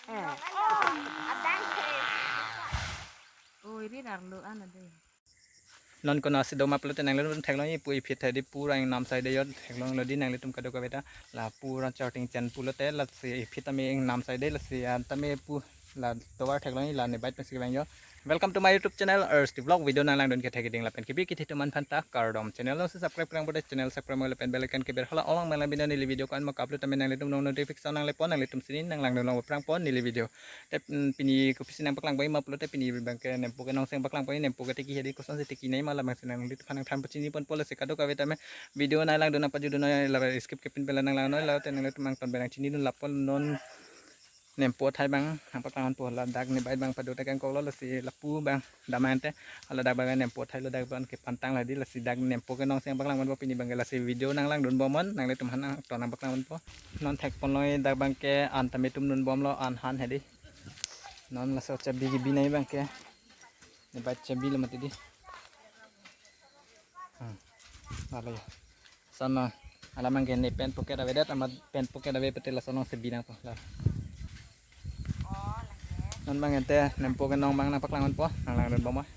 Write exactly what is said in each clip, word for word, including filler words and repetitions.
Oi, ri arlo an ade. Non konatsi doma pulote nanglitum theklongji pu iphi hedi pura ingnam saide yo, theklonglo di nanglitum kadokave ta. La pura charting chen pulote lasi iphi tame ingnam saide lasi an tame pu la tovar theklongji la ne bike pensi vang yo. Welcome to my YouTube channel, Ers T Vlog. Video nanglangdun kethek ding lapen kebi kethe atum aphan ta kardom. Channel alongsi subscribe plang pute channel subscribe mo lapen bell icon keber hala along mela bina neli video ko-an ma ka-upload tame nanglitum non notification nangle pon, nanglitum si ning nanglangdun long plang pon neli video. Te, mm, pini kopisi nangpaklang pon ma pulote pini abangke nempo ke nongsi nangpaklang pon, nempo ke tiki hedi kosonsi tiki nangji ma labangsi nanglitum aphan nangthan pachini ponpo lasi kadokave tame video nanglangdun nangpajudun noi la skip kepin pen la nanglangdun noi la te nanglitum angton pen nangchinidun lapu non nempo athai abang nangpaklang ponpo, ladak ne bike abang pado tekang koklo lasi lapu abang damante hala dak abang nempo athai lo dak abang kepantang la di lasi dak nempo ke nongsi nangpaklang ponpo pini abangke lasi video nanglangdun bomnon nanglitum aphan angton nangpaklang ponpo. Non thek ponloi dak abangke an tame tumdun bomlo an han hedi. Non laso chabi kebi nangji abangke. Ne bike chabi lo mati di. Hmm. Ala ya. Sana alam abangke ne pant pocket avedet amat pant pocket ave pute laso alongsi bi nangpo la. Non abang ente nempo ke nong abang nangpaklang ponpo nanglangdun bomnon.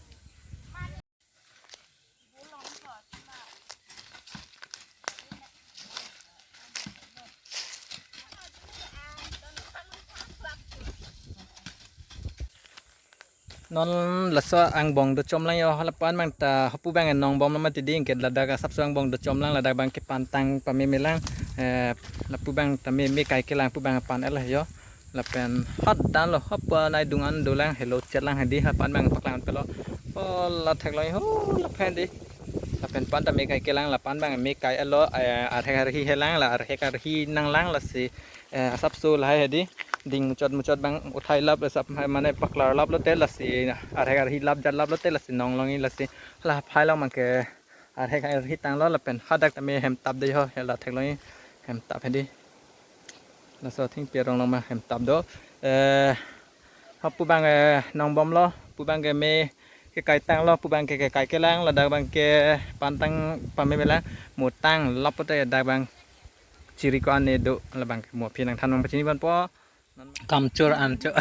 Non laso angbong dochomlang yo, lapu-an abang ta hapu abang nong bomlo mati di, anke ladak asapso angbong dochomlang, ladak abang kepantang pamemelang, eh, lapu abang ta meme kai kelang pu abang pan-et lo yo. Lapen hot dan lo, hapu anai dung an dolang, helo chetlang hedi, hapu-an abang paklang pelo. Oh, la theklong ho, lapen di. Lapen pan ta me kai kelang, lapu-an abang me kai-et lo, eh, arhek arhi helang, la arhek arhi nanglang lasi, eh, asapso lahai hedi. Ding muchot muchot abang uthai lap, lasi mane paklar lap lote lasi, arhek arhi lap jat lap lote lasi nong longji lasi. La phai long abangke arhek arhi tanglo lapen hadak tame hem tap de ho, la theklongji hem tap hedi. Laso thengpi arong along ma hem tap do. Eh, hapu abang, eh, nong bomlo, pu abangke me kekai tanglo, pu abangke kekai kelang, ladak abangke pantang pamemelang, mo tang lap pute dak abang chiri ko-an ne do, labangke mo aphi nangthan abang pachini ponpo. Kamchur ancho.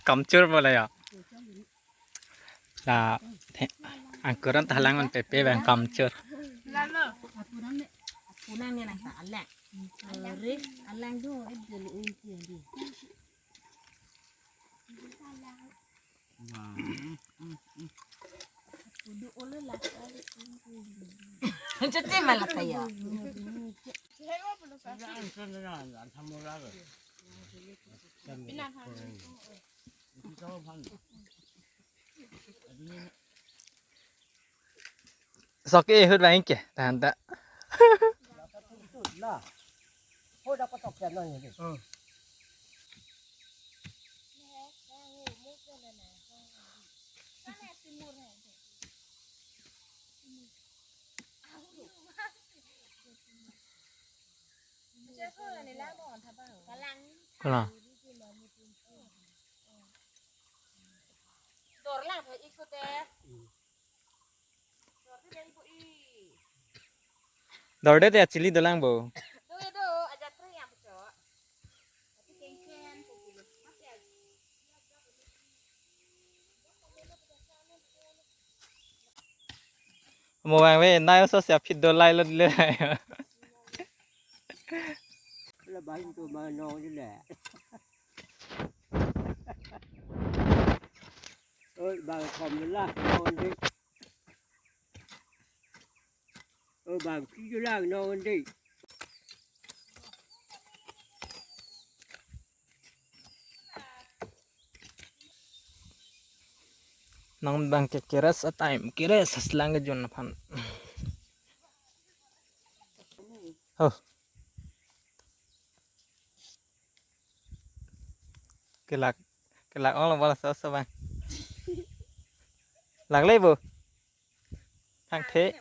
Kamchur bola ya. La, he, angkuran ta halang man pepe abang kamchur. Lalo. Apunang ne, apunang ne nang ta alang. Are, alang do, eh, dulu unti andi. Cuti malah kayak. Sok e hut bang ke, tahan ta. Kalang. Dorde te actually dolang bo. Mo bang ve nai so sia phit do lai lo le. La bahin to ma no le. Oi bang kom la no de. Oi bang ki ju lang no de. Nang bang ke keres a time, keres aslang ke jun aphan. Oh. Kelak, kelak ong lo bala so so bang. Lak le bo. Thang the.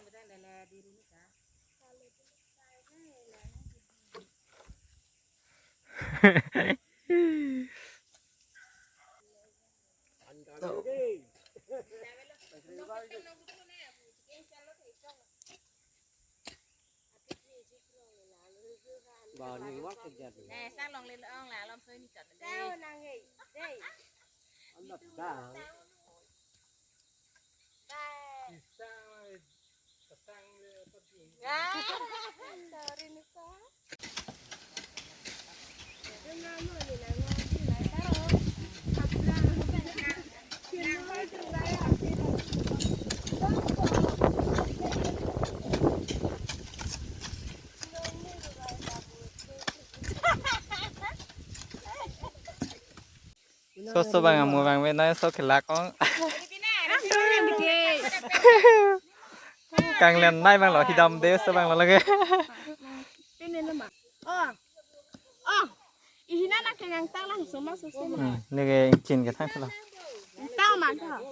Ba ni wa ke jat. Eh, sang long le ong la lom soi ni chat. Sao nang he So, so bang amu bang me nai so kelak ong. Kanglen nai bang lo hidam de so bang lo lage. Oh. Oh. Ihina na kengang tang lang so ma so se ma. Hmm, neke chin ke thang thelo. Tang ma tang.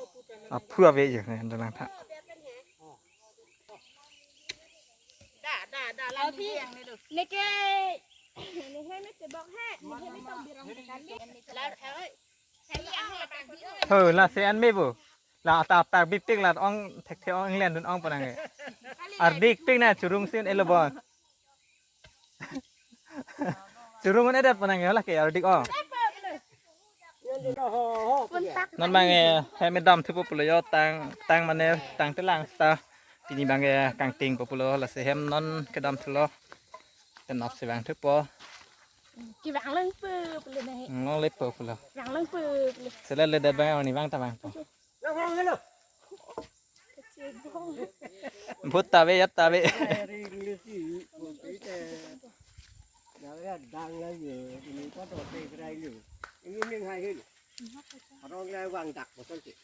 Aphu ave je ne dalang tha. Da, da, da, la ni yang ni do. Neke, neke me tebok he, neke me tebok birong tekan ni. La thai. Ho, la se an me bo. La ta ta bipik la ong thekthe ong England dun ong panang e. Ardik pik na churung sin elo bon. Churung un edet panang e la ke ardik ong. Non bang e, hem edam thupo pulo yo tang, tang mane tang telang sta. Pini bang e kangting po pulo lasi hem non kedam thulo. Tenop si bang thupo. Ki bang lang pe pulo nahi. Ngong lepo pulo. Bang lang pe pulo. Sele le det bang oni bang ta bang po. Bhut ta ave, yat ta ave. Dang lagi, ini kau tu teh kerai lu. Ini ning hai hil. Orang lai wang dak betul sih.